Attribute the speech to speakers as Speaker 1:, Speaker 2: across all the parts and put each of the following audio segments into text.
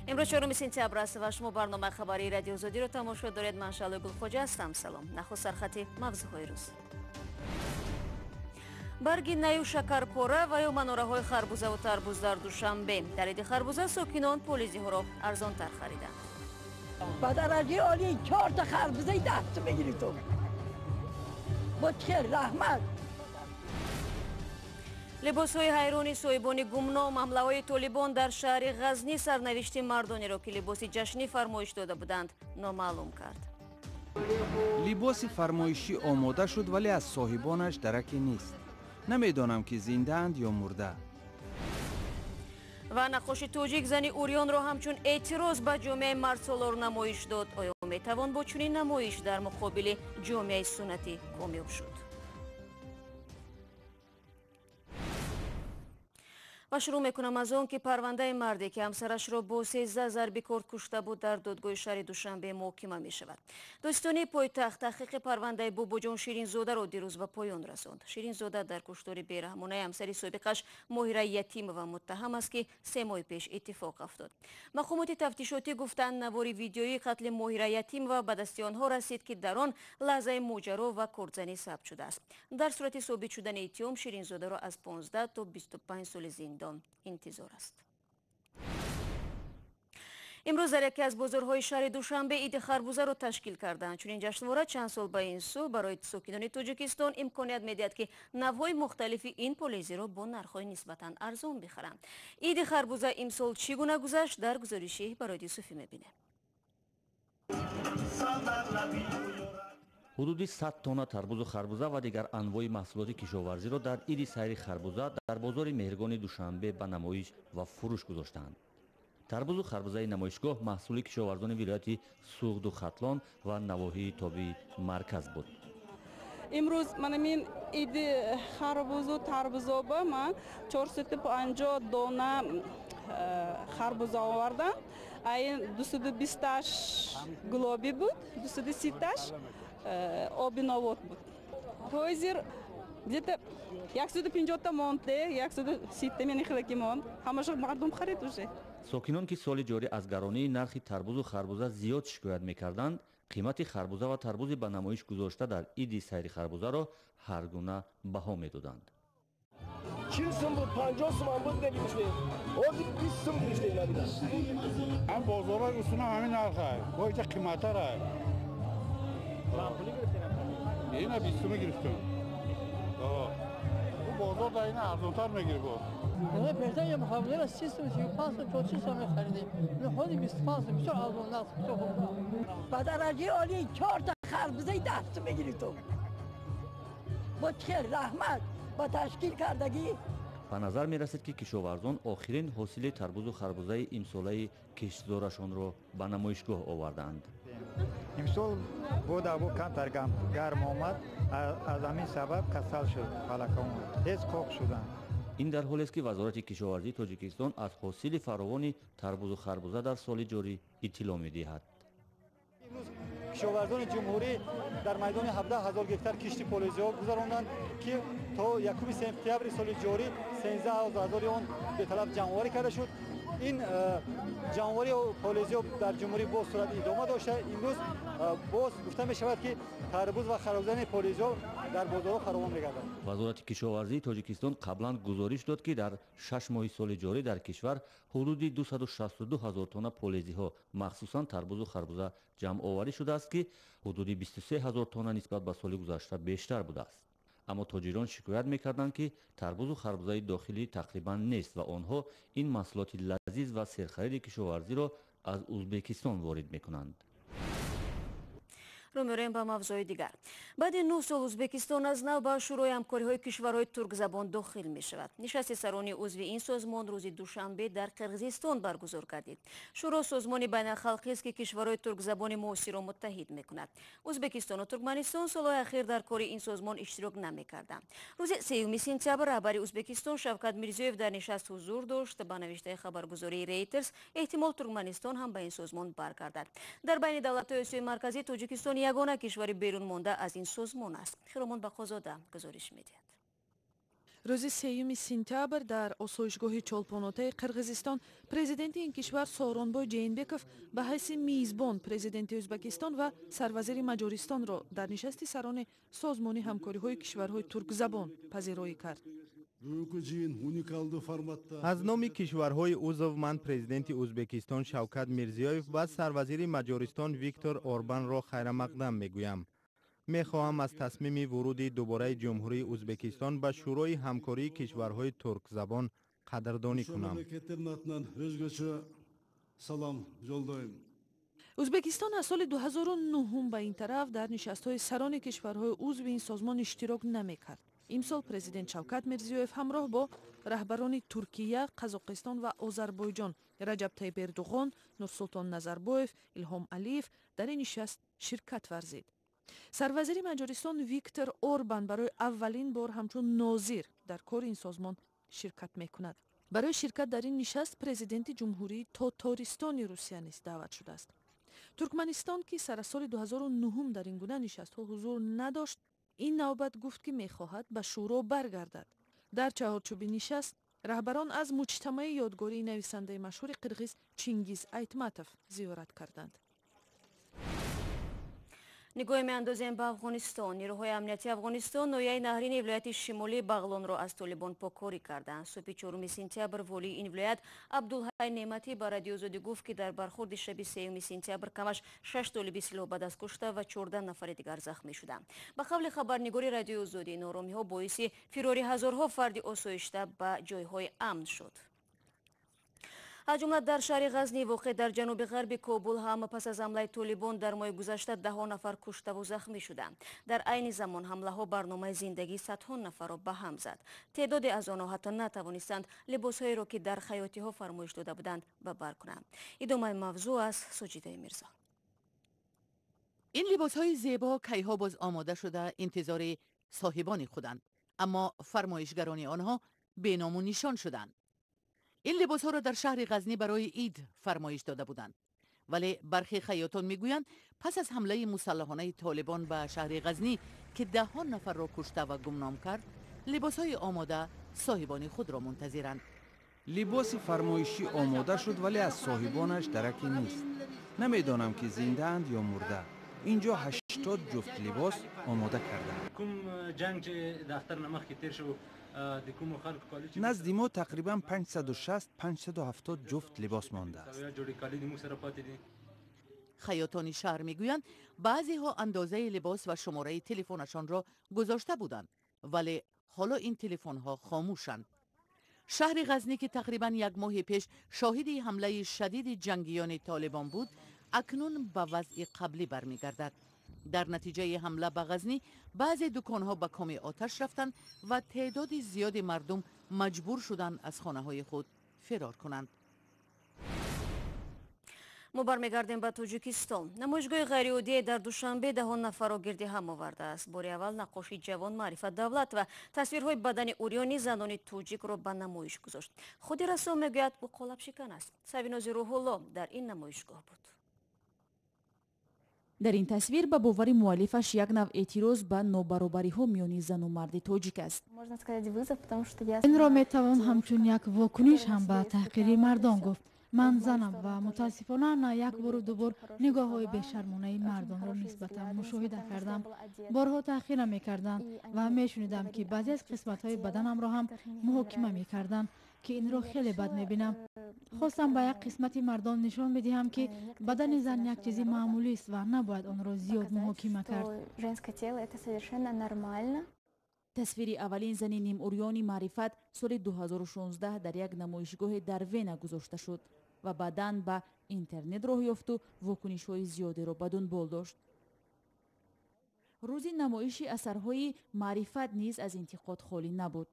Speaker 1: Имрӯз 4 сентябр аст ва шумо барномаи хабарии Радиои Озодиро тамошо доред. Ман Шаълои Гулхоҷа ҳастам. Салом. Нахуст сархати мавзӯъҳои рӯз. Барги наю шакарпора ва ё манораҳои харбузаву тарбуз дар Душанбе. Дар иди харбуза сокинон полизиҳоро арзонтар хариданд.
Speaker 2: Ба дараҷаи олӣ чорта харбузаи даст мегирифтум. Бо чӣ раҳмат.
Speaker 1: Либосҳои ҳайрони соҳибони гумном, ҳамлаҳои толибон дар шаҳри Ғазни сарнавишти мардонеро, ки либоси ҷашнӣ фармоиш дода буданд, номаълум кард.
Speaker 3: Либоси фармоишӣ омода шуд, вале аз соҳибонаш дараке нест. Намедонам, ки зиндаанд ё мурда.
Speaker 1: Ва наққоши тоҷик зани урёнро ҳамчун эътироз ба ҷомеаи мардсолор намоиш дод. Оё метавон бо чунин намоиш дар муқобили ҷомеаи суннатӣ комёб шуд? Ва шурӯъ мекунам аз он, ки парвандаи марде, ки ҳамсарашро бо 13 зарби корд кушта буд, дар додгоҳи шаҳри Душанбе муҳокима мешавад. Додситонии пойтахт таҳқиқи парвандаи Бобоҷон Ширинзодаро дирӯз ба поён расонд. Ширинзода дар куштори бераҳмонаи ҳамсари собиқаш Моҳира Ятимова муттаҳам аст, ки 3 моҳи пеш иттифоқ афтод. Мақомоти тафтишотӣ гуфтанд, навори видеоии қатли Моҳира Ятимова ба дасти онҳо расид, ки дар он лаҳзаи моҷаро ва кордзанӣ сабт шудааст. Дар сурати собит шудани иттиҳом Ширинзодаро аз 15 то 25 соли зиндон интизор аст. Имрӯз дар яке аз бозорҳои шаҳри Душанбе иди харбузаро ташкил карданд. Чунин ҷашнвора чанд сол ба ин сӯ барои сокинони Тоҷикистон имконият медиҳад, ки навъҳои мухталифи ин полезиро бо нархҳои нисбатан арзон бихаранд. Иди харбуза имсол чӣ гуна гузашт, дар гузориши Бароди Юсуфӣ мебинем.
Speaker 4: Ҳудуди 100 тонна тарбузу харбуза ва дигар анвои маҳсулоти кишоварзиро дар иди сайри харбуза дар бозори Меҳргони Душанбе ба намоиш ва фурӯш гузоштаанд. Тарбузу харбузаи намоишгоҳ маҳсули кишоварзони вилояти Суғду Хатлон ва навоҳии тобии марказ буд.
Speaker 5: Имрӯз манамин иди харбузу тарбузоба ман 450 дона харбуза овардам. Айн 220-таш гулобӣ буд, 230-таш оби новот буд. Ҳозир где-то 150-та монд, 130-та мени хелаки монд. Ҳамаша мардум харид уже.
Speaker 4: Сокинон, ки соли ҷорӣ аз гаронии нархи тарбузу харбуза зиёд шикоят мекарданд, қимати харбуза ва тарбузи ба намоиш гузошта дар иди сайри харбузаро ҳар гуна баҳо медоданд.
Speaker 6: 40 сум буд, 50 сум ҳам буд, нагирифтем. Ҳозир 20 сум гирифтем, набидам.
Speaker 7: Ҳам бозорҳои усуна ҳамин нархай, бо иҷа қиматтарай. Ина 20 суми гирифтем. Ӯ бозор дар ина арзонтар мегирифт.
Speaker 8: Пештар я харбузаро 30 сум, 35 сум, 40 сум мехаридем. Ҳозир 25 сум, бисёр арзон аст, бисёр хуб.
Speaker 2: Ба дараҷаи олӣ чорта харбузаи даст мегирифтум. Бо чӣ раҳмат ба ташкил кардагӣ.
Speaker 4: Ба назар мерасид, ки кишоварзон охирин ҳосили тарбузу харбузаи имсолаи киштзорашонро ба намоишгоҳ овардаанд.
Speaker 9: Имсол боду ҳаво камтар гарм омад, аз ҳамин сабаб касал шуд палакаон, тез қоқ шуданд.
Speaker 4: Ин дар ҳолест, ки Вазорати кишоварзии Тоҷикистон аз ҳосили фаровони тарбузу харбуза дар соли ҷорӣ иттилоъ медиҳад.
Speaker 9: Имрӯз кишоварзони ҷумҳурӣ дар майдони 17 ҳазор гектар кишти полезиҳо гузаронданд, ки то 1 сентябри соли ҷорӣ 13 ҳазори он беталаф ҷамъоварӣ карда шуд. Ин ҷамъоварии полезиҳо дар ҷумҳурӣ боз сурат идома дошта. Имрӯз боз гуфта мешавад, ки тарбуз ва харбузаи полезиҳо дар бозорҳо фаровон мегардад.
Speaker 4: Вазорати кишоварзии Тоҷикистон қаблан гузориш дод, ки дар 6 моҳи соли ҷорӣ дар кишвар ҳудуди 262 ҳазор тонна полезиҳо, махсусан тарбузу харбуза ҷамъоварӣ шудааст, ки ҳудуди 23 ҳазор тонна нисбат ба соли гузашта бештар будааст. Аммо тоҷирон шикоят мекарданд, ки тарбузу харбузаи дохилӣ тақрибан нест ва онҳо ин маҳсулоти лазиз ва серхариди кишоварзиро аз Ӯзбекистон ворид мекунанд.
Speaker 1: Рӯ меорем ба мавзӯи дигар. Баъди 9 сол Ӯзбекистон аз нав ба Шӯрои ҳамкориҳои кишварҳои туркзабон дохил мешавад. Нишасти сарони узви ин созмон рӯзи душанбе дар Қирғизистон баргузор гардид. Шӯро созмони байналхалқист, ки кишварҳои туркзабони муосирро муттаҳид мекунад. Ӯзбекистону Туркманистон солҳои ахир дар кори ин созмон иштирок намекарданд. Рӯзи 3 сентябр раҳбари Ӯзбекистон Шавкат Мирзиёев дар нишаст ҳузур дошт. Ба навиштаи хабаргузории Рейтерс, эҳтимол Туркманистон ҳам ба ин созмон баргардад. Дар байни давлатҳои Осиёи Марказӣ Тоҷикистон ягона кишвари берун монда аз ин созмон аст. Хиромон Бақозода гузориш медиҳад.
Speaker 10: Рӯзи 3 сентябр дар осоишгоҳи Чолпонотаи Қирғизистон президенти ин кишвар Сооронбой Ҷеинбеков ба ҳайси мизбон президенти Ӯзбекистон ва сарвазири Маҷористонро дар нишасти сарони Созмони ҳамкориҳои кишварҳои туркзабон пазироӣ кард.
Speaker 11: Аз номи кишварҳои узв ман президенти Ӯзбекистон Шавкат Мирзиёев ва сарвазири Маҷористон Виктор Орбанро хайрамақдам мегӯям. Мехоҳам аз тасмими вуруди дубораи Ҷумҳурии Ӯзбекистон ба Шӯрои ҳамкории кишварҳои туркзабон қадрдонӣ кунам.
Speaker 10: Ӯзбекистон аз соли 2009 ба ин тараф дар нишастҳои сарони кишварҳои узви ин созмон иштирок намекард. Имсол президент Шавкат Мирзиёев ҳамроҳ бо раҳбарони Туркия, Қазоқистон ва Озарбойҷон Раҷаб Тайиб Эрдуғон, Нурсултон Назарбоев, Илҳом Алиев дар ин нишаст ширкат варзид. Сарвазири Маҷористон Виктор Орбан барои аввалин бор ҳамчун нозир дар кори ин созмон ширкат мекунад. Барои ширкат дар ин нишаст президенти Ҷумҳурии Тотористони Русия низ даъват шудааст. Туркманистон, ки сар аз соли 2009 дар ин гуна нишастҳо ҳузур надошт, ин навбат гуфт, ки мехоҳад ба шӯро баргардад. Дар чаҳорчӯби нишаст раҳбарон аз муҷтамаи ёдгории нависандаи машҳури қирғиз Чингиз Айтматов зиёрат карданд.
Speaker 1: Нигоҳе меандозем ба Афғонистон. Нерӯҳои амниятии Афғонистон ноҳияи Наҳрини вилояти шимолии Бағлонро аз толибон поккорӣ карданд. Субҳи 4 сентябр волии ин вилоят Абдулҳай Неъматӣ ба Радиои Озодӣ гуфт, ки дар бархурди шаби 3 сентябр камаш 6 толиби силоҳ ба даст кушта ва 14 нафари дигар захмӣ шуданд. Ба қавли хабарнигори Радиои Озодӣ, нооромиҳо боиси фирори ҳазорҳо фарди осоишта ба ҷойҳои амн шуд. Аз ҷумла дар шаҳри Ғазни воқеъ дар ҷануби ғарби Кобул ҳам пас аз ҳамлаи толибон дар моҳи гузашта даҳҳо нафар куштаву захмӣ шуданд. Дар айни замон ҳамлаҳо барномаи зиндагии садҳо нафарро ба ҳам зад. Теъдоде аз онҳо ҳатто натавонистанд либосҳоеро, ки дар хаётиҳо фармоиш дода буданд, ба бар кунанд. Идомаи мавзӯъ аз Соҷидаи Мирзо.
Speaker 12: Ин либосҳои зебо кайҳо боз омода шуда интизори соҳибони худанд, аммо фармоишгарони онҳо беному нишон шуданд. Ин либосҳоро дар шаҳри Ғазнӣ барои ид фармоиш дода буданд, вале бархе хаётон мегӯянд, пас аз ҳамлаи мусаллаҳонаи толибон ба шаҳри Ғазнӣ, ки даҳҳо нафарро кушта ва гумном кард, либосҳои омода соҳибони худро мунтазиранд.
Speaker 3: Либоси фармоишӣ омода шуд, вале аз соҳибонаш дараке нест. Намедонам, ки зиндаанд ё мурда. Инҷо 80 ҷуфт либос омода кардаанд. Назди мо тақрибан 560-570 ҷуфт либос мондааст.
Speaker 12: Хаётони шаҳр мегӯянд, баъзеҳо андозаи либос ва шумораи телефонашонро гузошта буданд, вале ҳоло ин телефонҳо хомӯшанд. Шаҳри Ғазнӣ, ки тақрибан як моҳи пеш шоҳиди ҳамлаи шадиди ҷангиёни толибон буд, акнун ба вазъи қаблӣ бармегардад. Дар натиҷаи ҳамла ба Ғазнӣ баъзе дуконҳо ба коми оташ рафтанд ва теъдоди зиёди мардум маҷбур шуданд аз хонаҳои худ фирор кунанд.
Speaker 1: Мо бармегардем ба Тоҷикистон. Намоишгоҳи ғайриоддие дар Душанбе даҳон нафарро гирди ҳам овардааст. Бори аввал наққоши ҷавон Маърифат Давлатова тасвирҳои бадани урёни занони тоҷикро ба намоиш гузошт. Худи рассом мегӯяд, ӯ қолабшикан аст. Савинози Рӯҳулло дар ин намоишгоҳ буд.
Speaker 13: Дар ин тасвир ба бовари муаллифаш як нав эътироз ба нобаробариҳо миёни зану марди тоҷик аст.
Speaker 14: Инро метавон ҳамчун як вокуниш ҳам ба таҳқири мардон гуфт. Ман занам ва мутаассифона на як бору дубор нигоҳҳои бешармонаи мардонро нисбатан мушоҳида кардам. Борҳо таҳқира мекарданд ва мешунидам, ки баъзе аз қисматҳои баданамро ҳам муҳокима мекарданд, ки инро хеле бад мебинам. Хостам ба як қисмати мардон нишон бидиҳам, ки бадани зан як чизи маъмулист ва набояд онро зиёд муҳокима кард.
Speaker 13: Тасвири аввалин зани нимурёни Маърифат соли 2016 дар як намоишгоҳе дар Вена гузошта шуд ва баъдан ба интернет роҳ ёфту вокунишҳои зиёдеро ба дунбол дошт. Рӯзи намоиши асарҳои Маърифат низ аз интиқод холӣ набуд.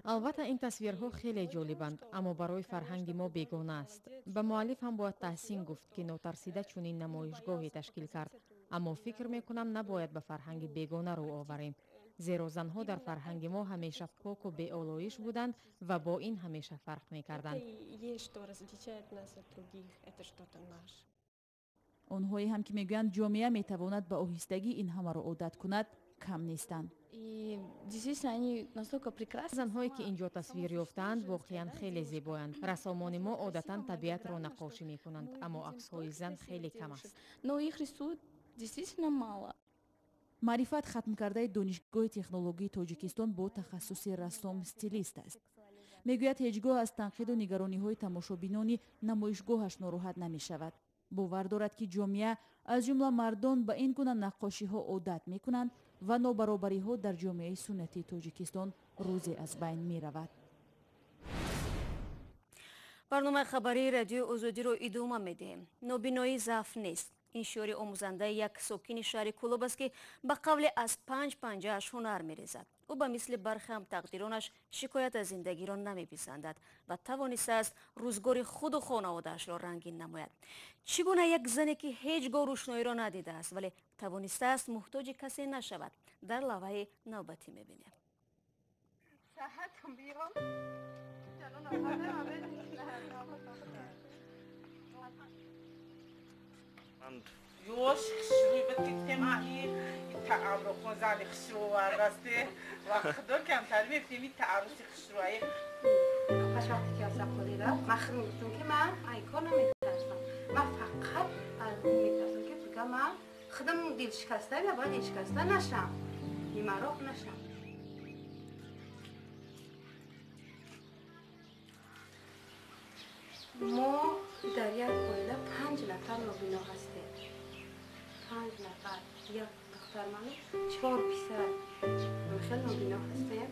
Speaker 15: Албатта, ин тасвирҳо хеле ҷолибанд, аммо барои фарҳанги мо бегона аст. Ба муаллиф ҳам бояд таҳсин гуфт, ки нотарсида чунин намоишгоҳе ташкил кард, аммо фикр мекунам, набояд ба фарҳанги бегона рӯ оварем, зеро занҳо дар фарҳанги мо ҳамеша поку беолоиш буданд ва бо ин ҳамеша фарқ мекарданд.
Speaker 13: Онҳое ҳам ки мегӯянд ҷомеа метавонад ба оҳистагӣ ин ҳамаро одат кунад, кам нестанд.
Speaker 15: Занҳое ки ин ҷо тасвир ёфтаанд, воқеан хеле зебоянд. Рассомони мо одатан табиатро наққошӣ мекунанд, аммо аксҳои зан хеле кам аст.
Speaker 13: Маърифат хатмкардаи Донишгоҳи технологии Тоҷикистон бо тахассуси рассом стилист аст. Мегӯяд, ҳеҷ гоҳ аз танқиду нигарониҳои тамошобинони намоишгоҳаш нороҳат намешавад. Бовар дорад, ки ҷомеа, аз ҷумла мардон, ба ин гуна наққошиҳо одат мекунанд ва нобаробариҳо дар ҷомеаи суннатии Тоҷикистон рӯзе аз байн меравад.
Speaker 1: Барномаи хабарии Радиои Озодиро идома медиҳем. Нобиноӣ заъф нест. Ин шиори омӯзандаи як сокини шаҳри Кӯлоб аст, ки ба қавле аз панҷ панҷааш ҳунар мерезад. Ӯ ба мисли бархе ҳамтақдиронаш шикоят аз зиндагиро намеписандад ва тавонистааст рӯзгори худу хонаводаашро рангин намояд. Чӣ гуна як зане, ки ҳеҷ гоҳ рӯшноиро надидааст, вале тавонистааст муҳтоҷи касе нашавад, дар лавҳаи навбатӣ мебинем.
Speaker 16: Ёш хушрӯй бититем ки таъаррухон зани хушрӯ вардасте ва худо камтар мефтем и таъарруси хушрӯае.
Speaker 17: Пас вақте ки аз ақолӣ рафт, ман худам гуфтам, ки ман ай кор наметарсам. Ман фақат аз ин метарсам, ки фига ман худам дилшикаста я бояд дилшикаста нашам, нимароқ нашам. Мо дар як оила 5 нафар нобино ҳастем. 5 нафар, як духтар ману 4 писар. Хеле нобино ҳастем.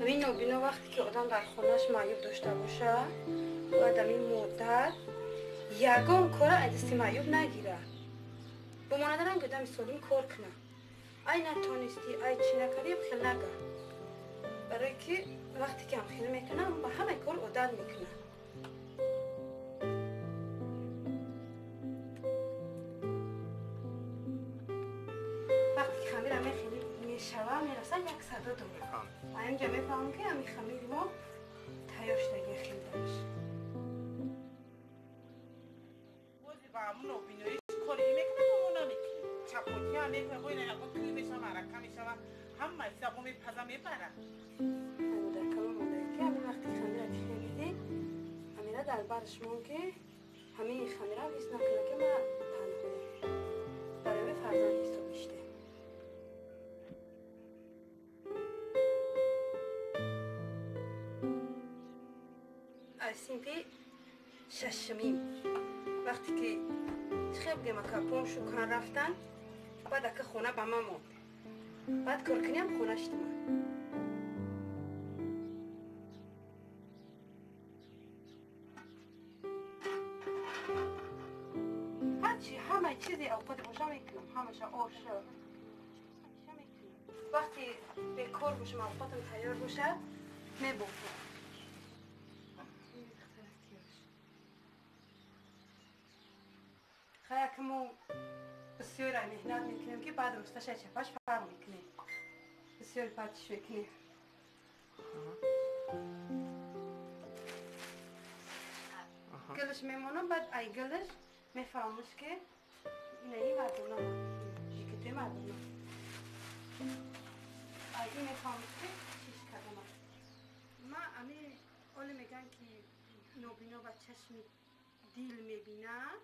Speaker 17: Ҳамин нобино вақте ки одам дар хонааш маъюб дошта бошад, бояд ҳамин модар ягон кора аз дасти маъюб нагирад. Бо монанди ранги одами солим кор кунад. Ай натонистӣ, ай чӣ накардӣ, хел нага. Барои ки вақте ки ҳамхел мекунам, ба ҳамаи кор одат мекунам. Вақте ки хамира мехелӣ мешава, мераса, як садо дорад. Аинҷа мефаҳмам, ки ҳамин хамири мо тайёр шудаги хелдааш.
Speaker 16: Бози ба ҳамун нобиноиш кори мекунам, мо намекунем. Чапотӣ ҳам мекунам, бо ина ягон тӯй мешава, маърака мешава, ҳама чиза бо мепаза мебара.
Speaker 17: Модаркама монда, ки ҳамин вақте хамира ки хелидӣ, ҳамира дар барш мон, ки ҳамин хамира ҳис накунад, ки ман танҳоям. Барои фарзанд ҳисоб мешудем. Аз синфи шашумим вақте ки хел бигем, ака пом шукан рафтан, баъд ака хона ба ман монд. Баъд коркуниам хона шудам. Ҳарчи ҳамаи чизе овқоте боша мекунам, ҳамаша оша. Вақте бекор бошам, овқотам тайёр бошад, мебофам. Хая ки мо бисёр меҳнат мекунем, ки баъд росташа чапаш фарқ мекунем. Бисёр патиш мекунем. Гилаш мемонам, баъд ай гилаш мефаҳмаш, ки инаи мардона, жикитои мардона. Ай ин мефаҳмаш, ки чиш кардама. Ма ами оле мегӯянд, ки нобино ба чашми дил мебинад,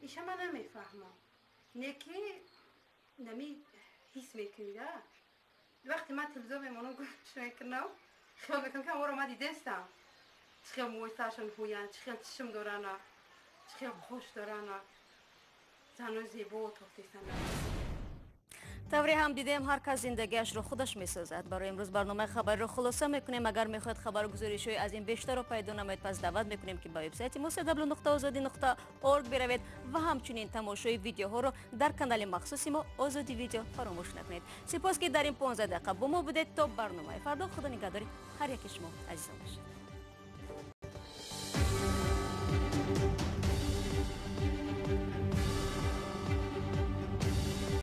Speaker 17: иша ман намефаҳмам. Не ки нами ҳис мекунӣ да. Вақте ман телевизор мемонам, гӯш мекунам, хиёл мекунам, ки аморо ман дидестам. Чӣ хел мӯи сарашон ҳӯянд, чӣ хел чишм дорана, чӣ хел қош дорана. Занои зебо тофтесанд.
Speaker 1: Тавре ҳам дидем, ҳар кас зиндагиашро худаш месозад. Барои имрӯз барномаи хабариро хулоса мекунем. Агар мехоҳед хабару гузоришҳои аз ин бештарро пайдо намоед, пас даъват мекунем, ки ба вебсайти мо www.ozodi.org биравед ва ҳамчунин тамошои видеоҳоро дар канали махсуси мо Озоди Видео фаромӯш накунед. Сипос, ки дар ин 15 дақиқа бо мо будед. То барномаи фардо, худо нигаҳдори ҳар яки шумо азизон бошад.